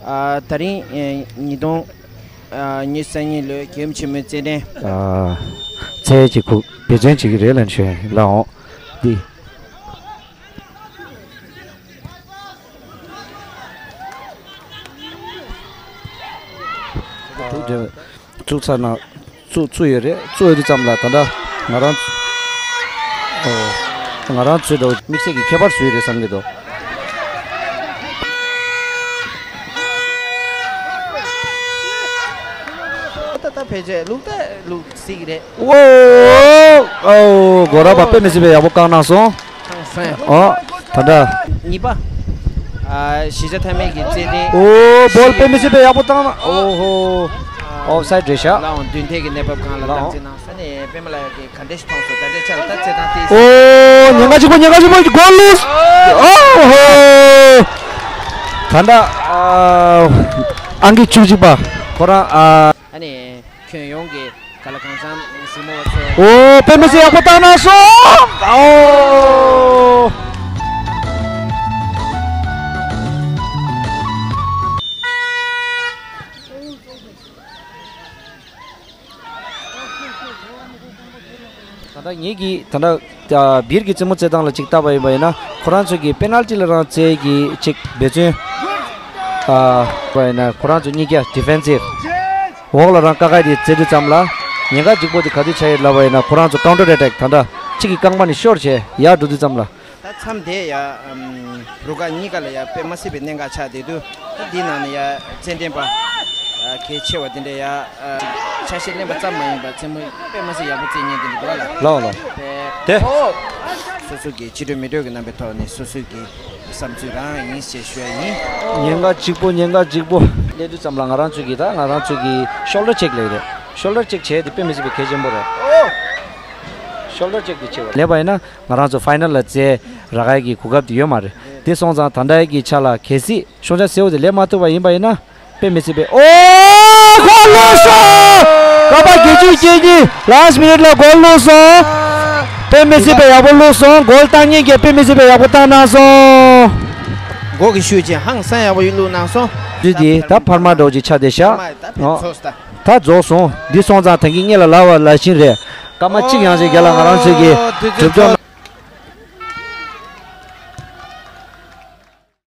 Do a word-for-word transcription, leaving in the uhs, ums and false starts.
ཨ། ད་རིང་ཨེ་ཉིས་སྟོང་ཨ་ཉི་ཤུ་རྩ་གཉིས་ལོའི་རྒྱལ་ཡུམ་ཆེན་མོའི་རྩེད་འགྲན། ཨ། ཚེ་གཅིག་ཁུག་འབད་བརྩོན་བྱེད་ཀྱི་རེད་ལབ་ནས་ཞུ་ཡ་ཡིན་ལགས་འོང་། འདི། བཙུགས་ཚར་ན། བཙུགས་བཙུགས་ཡོད་རེད། བཙུགས་ཡོད་དུས་ཙམ་ལ་ད་ལྟ་ང་རང་ཚོ། ཨོ། ང་རང་ཚོས་ད་དམིགས་བསལ་གྱི་ཁྱད་པར་བཟོས་རེད་བསམ་གྱི་འདུག་ད་ད་ཕལ་ཆེར་ལུག་ད་ལུག་སྲིད་ཀྱི་རེད། ཨོ། ཨོ། གོ་ར་པ་དཔེ་མི་སྲིད་པའི་ཡག་པོ་བཀང་གནང་སོང་། ཧང་སང་། ཨོ། ད་ལྟ། གཉིས་པ། ཨ། གཞིས་ཆགས་མཐའ་མའི་གི་རྩེད་འགྲན། ཨོ། བོལ་དཔེ་མི་སྲིད་པའི་ཡག་པོ་བཏང་ན། ཨོ་ཧོ། ཨོཕ་སའིད་རེད་ཤག་ལའང་མདུན་ཐད་ཀྱི་གནས་བབ་སྒང་ལ་ལའང་བཏང་རྩིས་གནང་སོང་ནས། པད་མ་ལགས་ཀྱིས་ག་འདྲས་ཤིག་མཐོང་སོང་། ད་ལྟའི་ཆ་ལ་ད་རྩེད་ཐང་དེ། ཨོ། ཉེན་ཁ་གཅིག་པོ། ཉེན་ཁ་གཅིག་པོ། གོལ་ལུས། ཨོ་ཧོ། ད་ལྟ་ཨ་ཨང་ཀི་བཅུ་གཅིག་པ་ཁོ་རང་ཨ། ཨ་ནི། ཁྱོན་ཡོངས་ཀྱི་ག་ལ་གང་འཚམ་གཟིགས་མོ་བ་ཚོ། ཨོ། དཔེ་མི་སྲིད་ཡག་པོ་བཏང་གནང་སོང་། ཨོ། ད་ལྟ་ངེད་ཀྱིས་ད་ལྟ་སྦིར་གྱི་རྩེད་མོ་རྩེད་སྟངས་ལ་ཅིག་བལྟས་པ་ཡིན་པ་ཡིན་ན། ཁོ་རང་ཚོ་གིས་པེ་ནལ་ཊི་ལ་རང་རྩེད་ཀྱི་ཅིག་འབད་བརྩོན། ཨ། པ་ཡིན་ན་ཁོ་རང་ཚོ་གཉིས་ཀ་ཌི་ཕེན་སིབ། འོག་ལ་རང་ཀ་ཁ་དེ་རྩེ་དུས་ཙམ་ལ། ཉེན་ཁ་གཅིག་པོ་དེ་ག་དུས་ཆགས་ཡོད་ལབ་པ་ཡིན་ན། ཁོ་རང་ཚོ་ཀའུན་ཊར་ཨེ་ཊེག་ད་ལྟ་གཅིག་གི་རྐང་པ་ནས་ཤོར་བྱས་ཡར་འགྲོ་དུས་ཙམ་ལ། ད་མཚམས་དེ་ཡ། ཨམ། རུ་ཁག་གཉིས་ཀ་ལ་ཡ་དཔེ་མ་སྲིད་པའི་གནད་འགག་ཆགས་བསྡད་དུས། ད་འདི་ནང་ནས་ཡ་རྩེད་འགྲན་པ། ཨ། གལ་ཆེ་བ་དེ་འདྲ་ཡ། ཨ། ཆ་ཤས་ལེན་པ་ཙམ་མ་ཡིན་པར་རྩེད་མོ་དཔེ་མ་སྲིད་ཡག་པོ་རྩེད་མཁན་དེ་འདྲ་འདུག་ལ། ལའོ་ལའོ། དེ། དེ། སོ་སོ་གི་ཕྱི་དྲོ་མི་དྲོ་གི་རྣམ་པའི་ཐོག་ནས་སོ་སོ་གི་བསམ་ཚུལ་རང་ཡིན་ཞེས་ཞུ་ཡ་ཡིན། ཉེན་ཁ་གཅིག་པོ། ཉེན་ཁ་གཅིག་པོ། སླེབས་དུས་ཙམ་ལ་ང་རང་ཚོ་གིས་ད་ང་རང་ཚོ་གི་ཤོལ་ཌར་ཅེག་ལབ་ཀྱི་རེད། ཤོལ་ཌར་ཅེག་བྱས་དེ་དཔེ་མི་སྲིད་པའི་གལ་ཆེན་པོ་རེད། ཤོལ་ཌར་ཅེག་དེ་བྱས་པ་ལེགས་པ་ཡིན་ན་ང་རང་ཚོ་ཕའི་ནལ་ལ་རྩེ་རག་ཡ་གི་གོ་སྐབས་དེ་ཡོད་མ་རེད། དེ་སོང་ཙང་ད་ལྟའི་གི་ཆ་ལ་གལ་སྲིད་ཤོག་བྱང་སེར་པོ་དེ་ལེན་མ་ཐུབ་པ་ཡིན་པ་ཡིན་ན། དཔེ་མི་སྲིད་པའི། ཨོ། གོལ་ལོག་སོང་། སྐར་མ་བརྒྱད་ཅུ་གྱ་གཉིས། ལཱ་སི་ཊི་མི་ནིཊ་ལ་གོལ་བླུགས་སོང་། དཔེ་མི་སྲིད་པའི་ཡག་པོ་བླུགས་སོང་། གོལ་བཏང་མཁན་གྱིས་དཔེ་མི་སྲིད་པའི་ཡག་པོ་བཏང་གནང་སོང་། མགོ་གི་ཤུགས་ཀྱིས་ཧང་སང་ཡག་པོ་བླུགས་གནང་སོང་། དུས་དེ་ད་འཕར་མ་འདྲ་བོ་ཅིག་ཆགས་བསྡད་ཤག་འཕར་མ་ད་ཕེབས་ཚོགས་ད། ད་རྫོགས་སོང་། འདི་སོང་ཙང་ད་གིན་སྔོན་ལ་ལབ་པ་ལབ་བཞིན་རེད། སྐར་མ་གཅིག་ཡང་ཞིག་རྒྱབ་ལ་ང་རང་ཚོས་ཀྱི་ཨོ། དུས་ཚོད་གྲུབ་ཚོད།